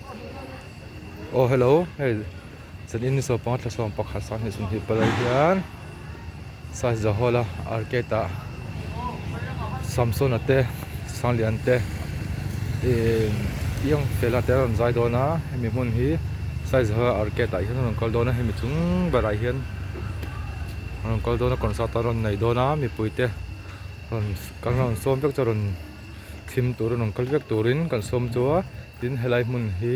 Aw hello hei zanin ni sawm panga thla sawm pakhat sanghnih sawmhnih palai hian size za hall a arcade ah Samsona te Sanglian te ihh Young fela te an rawn zai dawn a hemi hmun hi size hall arcade ah hian an rawn kal dawn a hemi chung berah hian an rawn kal dawn a concert an rawn nei dawn a mipui te rawn kan rawn sawm vek chu a rawn thim turin rawn kal vek turin kan sawm chu a tin helai hmun hi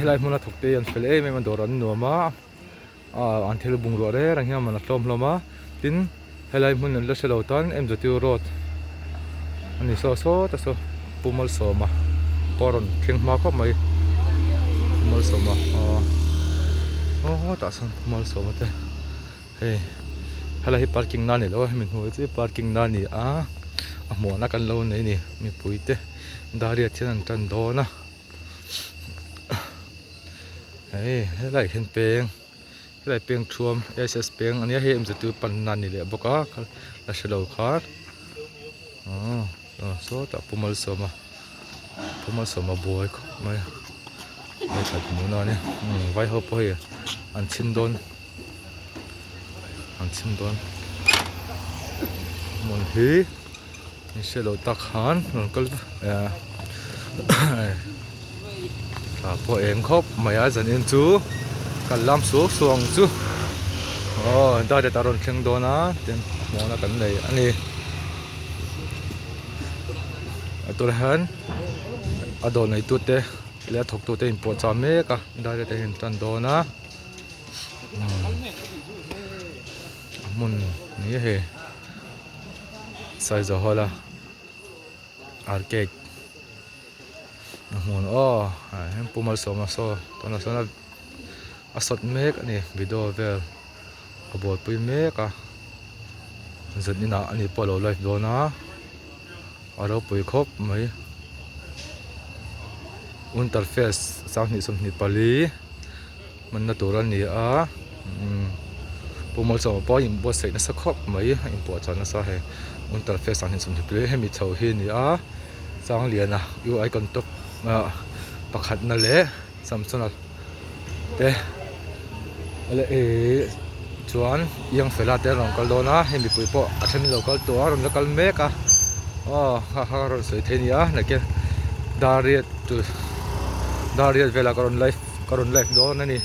helai hmuna thawk te hi an fel em em a dawr an nuam a ah an thil bungrua reng reng hian man a tlawm hlawm a tin helai hmun an la hre lo tan M_Z_U road a ni saw sawt a saw Pu Malsawma pawh a rawn thleng hma khawp mai Pu Malsawma aw aw tah sawn Pu Malsawma te. Hei helai hi parking na a ni lo a hemi hnuai chu parking na a ni a a hmuahna kan lo nei a ni mipui te dariat hian an tan dawn a hei helai hian peng helai peng thuam S S peng a nia hei mzu panna a ni leh bawk a la hre lo khan aw sawtah pu malsawma pu malsawma buai khawp mai a hei khat hmuhna a nia vai ho pawh hei an chhim dawn. An chhim dawn hmun hi in hre lo tak khan rawn kal eh thla pawh eng khawp mai a zanin chu kan lam suau suau ang chu aw dairet a rawn thleng dawn a tin hmuhna kan nei a ni a tunah hian a dawr neitu te leh a thawktu te inpuahchah mek a dairet a intan dawn a. A hmun ni hei Saizahawla arcade a hmun aw ah hian Pu Malsawma saw tunah sawn a sawt mek a ni video vel a buaipui mek a zan inah ani pawh a lo live dawn a a ropui khawp mai Winterfest 2024. Hmanna tur a ni a umm Pu Malsawma pawh a inbuatsaih nasa khawp mai a inpuahchah nasa hei Winterfest ah hian sawmhnih hemi chho hi a ni a Sangliana U icon top ah pakhatna leh Samsona te leh ihh chuan Youngfella te an rawn kal dawn a hei mipui pawh a then lo kal tawh a rawn la kal mek a aw kha kha a rawn sawi thei a ni a nakin dar riat tur dar riat velah ka rawn live. Ka rawn live dawn a ni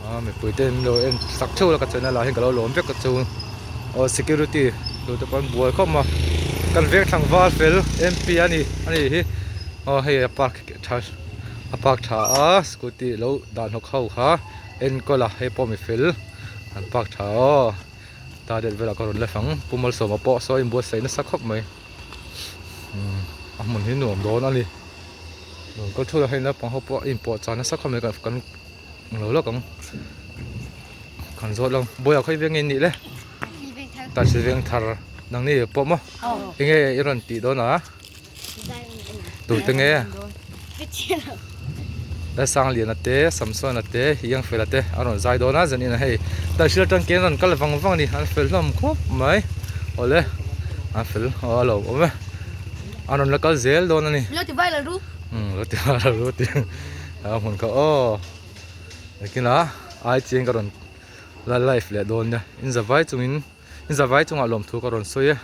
a mipui te min lo en sak theuh a ka channel ah hian ka lo lawm vek a chu aw security tu te pawh an buai khawp a kan veng tlangval fel M P a ni a ni hi aw hei a park tha a park tha a scooty lo dah hnawk ho kha enkawl a hei pawh mi fel an park tha aw target velah ka rawn live ang Pu Malsawma pawh saw a inbuatsaih nasa khawp mai umm a hmun hi nuam dawn a ni. Rawn kal thut a hei naupang ho pawh a inpawh chah nasa khawp mai kan lo lawk ang kan zawt lo bawiah khawi veng nge nih le taxi veng thar nang ni pawh maw enge i rawn tih dawn a tute nge Lalsangliana te Samsona te Youngfella te a rawn zai dawn a zanin ah hei taxi atang khian an rawn kal vang vang a ni an fel hlawm khawp mai awle an fel a lo awm e. An rawn la kal zel dawn a ni. Lo ti viral ru. Umm lo ti viral ru ti a hmun kha aw. Nakinah ai chiang ka rawn la live leh dawn nia. In zavai chungin in zavai chungah lawmthu ka rawn sawi e.